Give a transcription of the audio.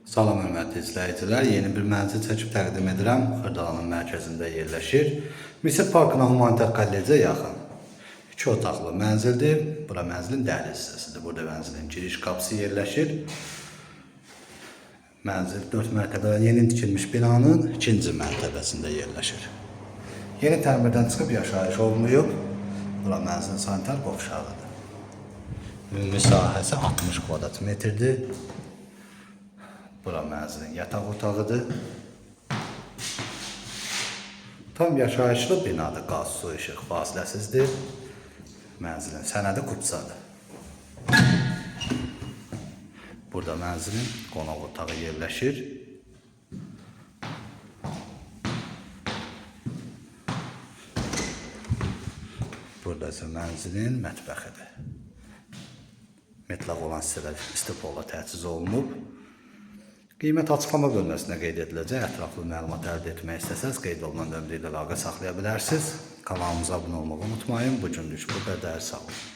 Salam hörmətli izləyicilər, yeni bir mənzil çəkib təqdim edirəm. Xırdalanın mərkəzində yerləşir. Misir Parkına Humanitar Kollecə yaxın. İki otaqlı mənzildir. Bura mənzilin dəhliz hissəsidir. Burada mənzilin giriş qapısı yerləşir. Mənzil 4 mərtəbəli yeni tikilmiş binanın ikinci mərtəbəsində yerləşir. Yeni təmirdən çıxıb yaşayış olmayıb. Bura mənzilin sanitar qovşağıdır. Ümumi sahəsi 60 kvadrat metrdir. Bura mənzilin yataq otağıdır. Tam yaşayışlı binadır. Qaz, su, işıq fasiləsizdir. Mənzilin sənədi kupçadır. Burada mənzilin qonaq otağı yerləşir. Burada isə mənzilin mətbəxidir. Metlaq olan hissələr istipolla təchiz olunub. Qiymət açıqlama bölməsinə qeyd ediləcək. Ətraflı məlumat əldə etmək istəsəz qeyd olunan nömrə ilə əlaqə saxlaya bilərsiniz. Kanalımıza abunə olmağı unutmayın. Bu günlük bu qədər. Sağ olun.